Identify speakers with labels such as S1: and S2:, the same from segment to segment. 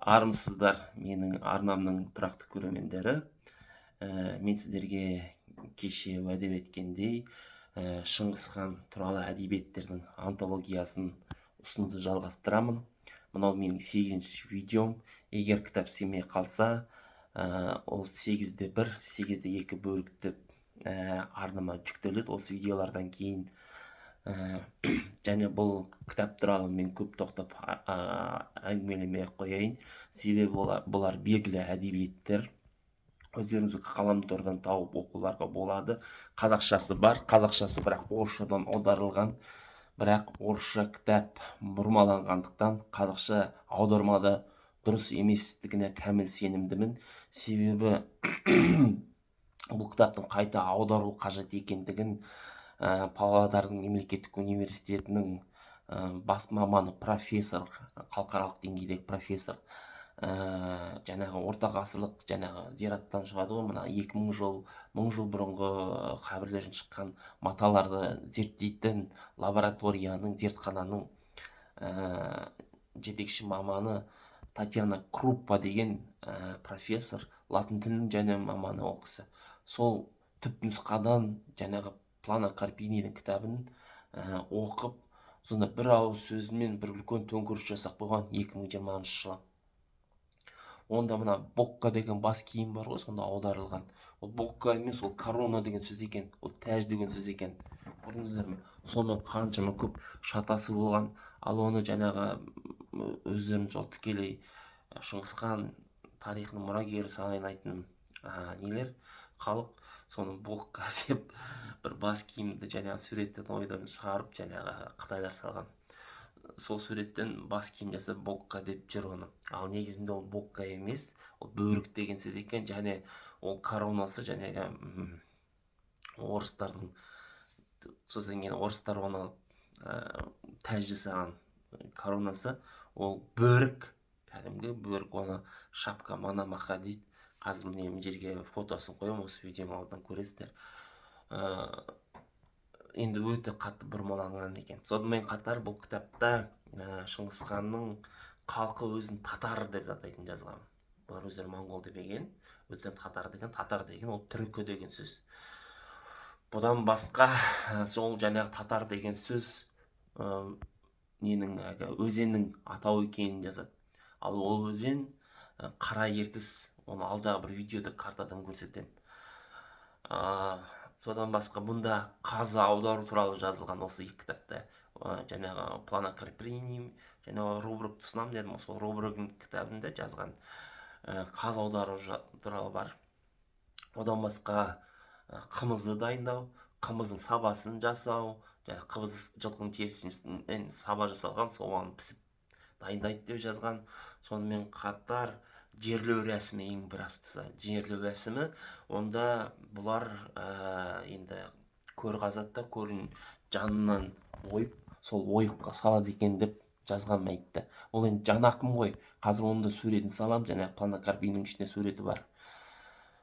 S1: Армысыздар, менің арнамның тұрақты көрермендері! Мен сіздерге кеше уәде еткендей, Шыңғыс хан туралы әдебиеттердің антологиясын ұсынуды жалғастырамын. Мынау менің сегізінші видеом. Егер кітап сыймай қалса, ол 8.1, 8.2 бөліктеп арнама жүктеледі осы видеолардан кейін. Және бұл кітап туралы мен көп тоқтап әңгімелемей ақ қояйын, себебі бұлар белгілі әдебиеттер, өздеріңіз ғаламтордан тауып оқуларға болады. Қазақшасы бар, қазақшасы бірақ орысшадан аударылған. Бірақ орысша кітап бұрмаланғандықтан, қазақша аудармада дұрыс еместігіне кәміл сенімдімін. Себебі бұл кітаптың қайта аудару қажет екендігін Павлодардың мемлекеттік университетінің бас маманы, профессор, халықаралық деңгейдегі профессор, жаңағы орта ғасырлық, жаңағы зираттан шығады ғой, мына 2000 жыл, 1000 жыл бұрынғы қабірлерден шыққан маталарды зерттейтін лабораторияның, зертхананың жетекші маманы Татьяна Круппа деген профессор, латын тілінің және маманы. Ол кісі сол түп нұсқадан, жаңағы Плано Карпинидің кітабын оқып, сонда бір ауыз сөзімен бір үлкен төңкеріс жасап қойған 2020 жылы. Онда мына бокка деген бас киім бар ғой, сонда аударылған. Ол бокка емес, ол корона деген сөз екен, ол тәж деген сөз екен, көрдіңіздер ме? Сонымен қаншама көп шатасы болған. Ал оны жаңағы өздерін сол тікелей Шыңғыс хан тарихының мұрагері санайтын нелер, халық соны бокка деп бір бас киімді жаңағы суреттен ойдан шығарып, жаңағы қытайлар салған сол суреттен бас киім жасап, бокка деп жүр оны. Ал негізінде ол бокка емес, ол бөрік деген сөз екен. Және ол коронасы жаңағы орыстардың, сосын кейін орыстар оны тәж жасаған коронасы. Ол бөрік, кәдімгі бөрік, оны шапка Мономаха дейді. Қазір міне, мына жерге фотосын қоямын, осы видеоның алдынан көресіздер. Енді өте қатты бұрмаланған екен. Сонымен қатар бұл кітапта Шыңғыс ханның халқы өзін татар деп атайтын жазған. Бұлар өздері моңғол демеген, өздерін татар деген. Татар деген ол түркі деген сөз. Бұдан басқа сол жаңағы татар деген сөз ненің, әлгі өзеннің атауы екенін жазады. Ал ол өзен Қара Ертіс. Оны алдағы бір видеода картадан көрсетемін. Содан басқа бұнда қазы аудару туралы жазылған осы екі кітапта. Жаңағы Плано Карпини және Рубрук ұсынамын дедім ғой, сол Рубруктың кітабында жазған қазы аудару туралы бар. Одан басқа қымызды дайындау, қымыздың сабасын жасау, жаңағы қымыз жылқының терісінен саба жасалған, соған пісіп дайындайды деп жазған. Сонымен қатар жерлеу рәсімі, ең бір астысы жерлеу рәсімі. Онда бұлар енді көр қазады да, көрін жанынан ойып, сол ойыққа салады екен деп жазған мәйітті. Ол енді жан ақым ғой. Қазір оның да суретін саламын, жаңағы Плано Карпинидің ішінде суреті бар.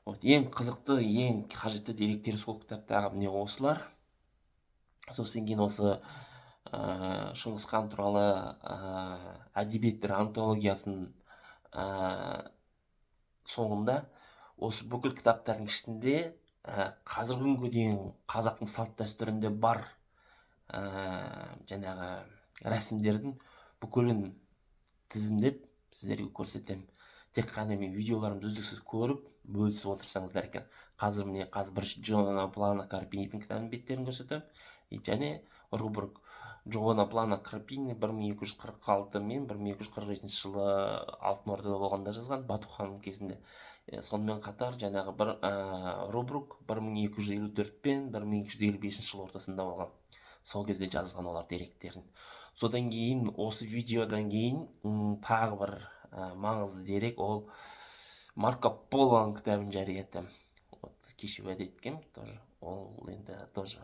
S1: Вот ең қызықты, ең қажетті деректер сол кітаптағы міне осылар. Сосын кейін осы Шыңғыс хан туралы әдебиеттер антологиясының соңында осы бүкіл кітаптардың ішінде қазіргі күнге дейін қазақтың салт дәстүрінде бар жаңағы рәсімдердің бүкілін тізімдеп сіздерге көрсетемін. Тек қана мен видеоларымды үздіксіз көріп, бөлісіп отырсаңыздар екен. Қазір міне, қазір бірінші Джоанна Плано Карпинидің кітабының беттерін көрсетемін и және Рубрук. Джоанна Плано Карпини 1246 мен 1247 жылы Алтын Ордада болғанда жазған, Бату ханның кезінде. Сонымен қатар жаңағы бір Рубрук 1254 пен 1255 жыл ортасында болған, сол кезде жазған олар деректерін. Содан кейін, осы видеодан кейін тағы бір маңызды дерек, ол Марко Полоның кітабын жария етемін. Вот кеше уәде еткенмін тоже. Ол енді тоже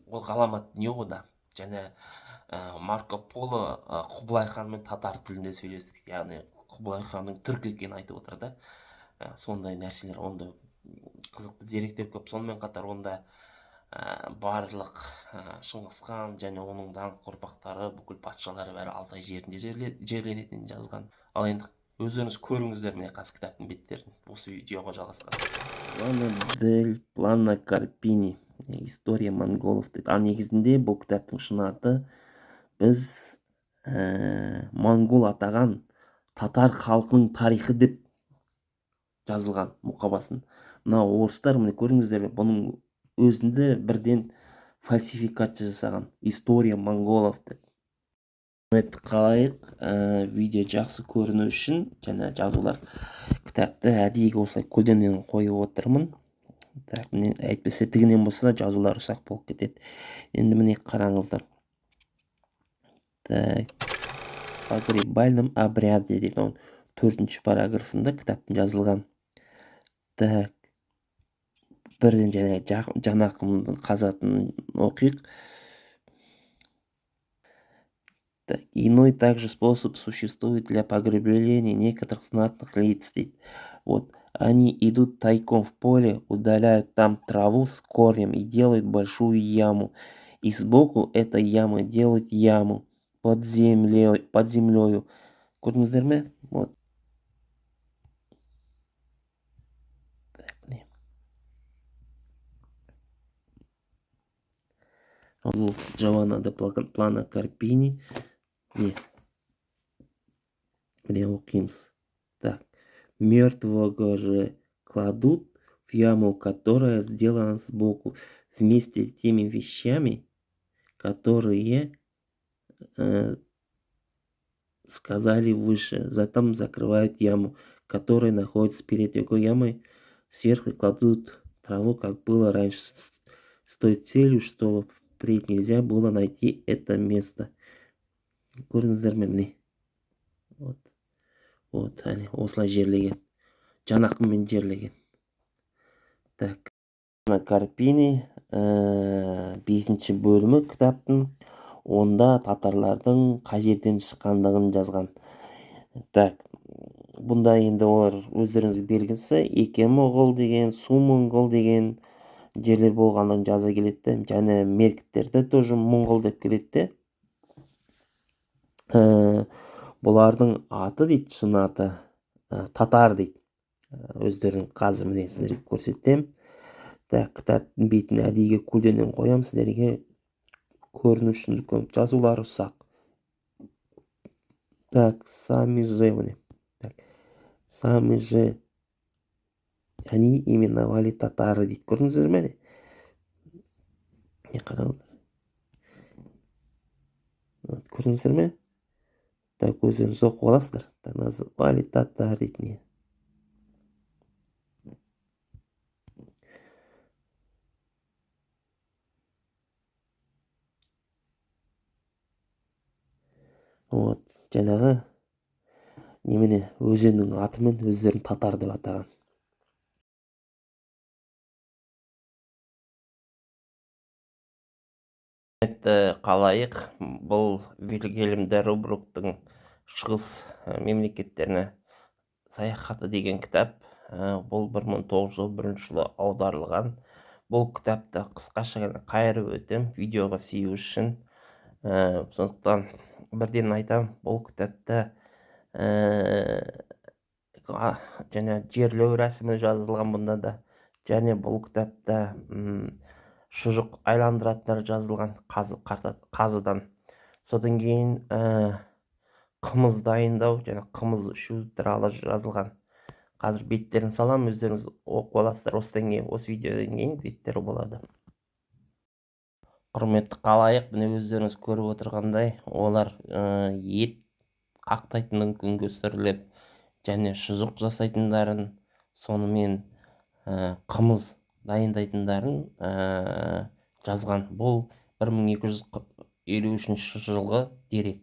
S1: ол ғаламат дүние ғой да. Және Марко Поло Құбылай ханмен татар тілінде сөйлестік, яғни Құбылай ханның түрік екенін айтып отыр да. Сондай нәрселер, онда қызықты деректер көп. Сонымен қатар онда барлық Шыңғыс хан және оның даңқты ұрпақтары, бүкіл патшалары бәрі Алтай жерінде жерленетінін жазған. Ал енді Өздеріңіз көріңіздер міне қазір кітаптың беттерін осы видеоға жалғасқан. Плана дель Плана Карпини, история монголов дейді. Ал негізінде бұл кітаптың шын аты біз моңғол атаған татар халқының тарихы деп жазылған мұқабасын. Мына орыстар, міне көрдіңіздер ме, бұның өзінде бірден фальсификация жасаған, история монголов деп. Қалайық, видео жақсы көріну үшін және жазулар кітапты әдейі осылай көлденең қойып отырмын. Так, міне, әйтпесе тігінен болса да жазулар ұсақ болып кетеді. Енді міне қараңыздар. Так, погребальном обряде дейді, оның 4-ші параграфында кітаптың жазылған. Так, бірден және Жанақымның қазатын оқиық. Так, иной также способ существует для погребления некоторых знатных лиц. Вот, они идут тайком в поле, удаляют там траву с корнем и делают большую яму. И сбоку этой ямы делают яму под землей, под землею. Көрдіңіздер ме? Вот. Так, міне. Бұл Джованна де Плана Карпини. Міне. Міне оқимыз. Так. Мертвого же кладут в яму, которая сделана сбоку, вместе с теми вещами, которые сказали выше. Затем закрывают яму, которая находится перед его ямой, сверху кладут траву, как было раньше, с той целью, чтобы впредь нельзя было найти это место. Көрдіңіздер ме, міне. Вот. Вот, әне, осылай жерлеген. Жанақыммен жерлеген. Так. Карпини, 5-ші бөлімі кітаптың. Онда татарлардың қай жерден шыққандығын жазған. Так, бұнда енді олар өздеріңізге белгісі, Еке моғол деген, Су моңғол деген жерлер болғандығын жаза келеді. Және меркіттерді тоже моңғол деп келеді. Бұлардың аты дейді, шын аты, татар дейді. Өздерін қазір міне сіздерге көрсетемін. Так, кітаптың бетін әдейіге көлденең қоямын, сіздерге көріну үшін үлкен, жазулары ұсақ. Так, сами же міне. Так, сами же они именовали татары дейді. Көрдіңіздер ме? Не қараңыздар. Вот, көрдіңіздер ме? Так, өздеріңіз оқып аласыздар. Так, назвали татар дейді. Не. Вот, жаңағы немене өзеннің атымен өздерін татар деп атаған. Қалайық, бұл Вильгельм де Рубруктың шығыс мемлекеттеріне саяхаты деген кітап. Бұл 1901 жылы аударылған. Бұл кітапты қысқаша ғана қайырып өтем видеоға сию үшін. Сондықтан бірден айтам, бұл кітапта және жерлеу рәсімі жазылған бұнда да. Және бұл кітапта шұжық айландыратындар жазылған қазыдан. Содан кейін қымыз дайындау және қымыз ішу туралы жазылған. Қазір беттерін салам, өздеріңіз оқып аласыздар. Осыдан кейін, осы видеодан кейін беттері болады. Құрметті қалайық, міне өздеріңіз көріп отырғандай, олар ет қақтайтынын күнге сүрлеп, және шұжық жасайтындарын, сонымен қымыз дайындайтындарын жазған. Бұл 1253 жылғы дерек.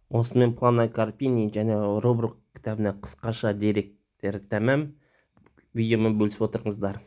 S1: Осымен Плана Карпини және Рубрук кітабына қысқаша деректер тәмам. Видеомен бөлісіп отырыңыздар.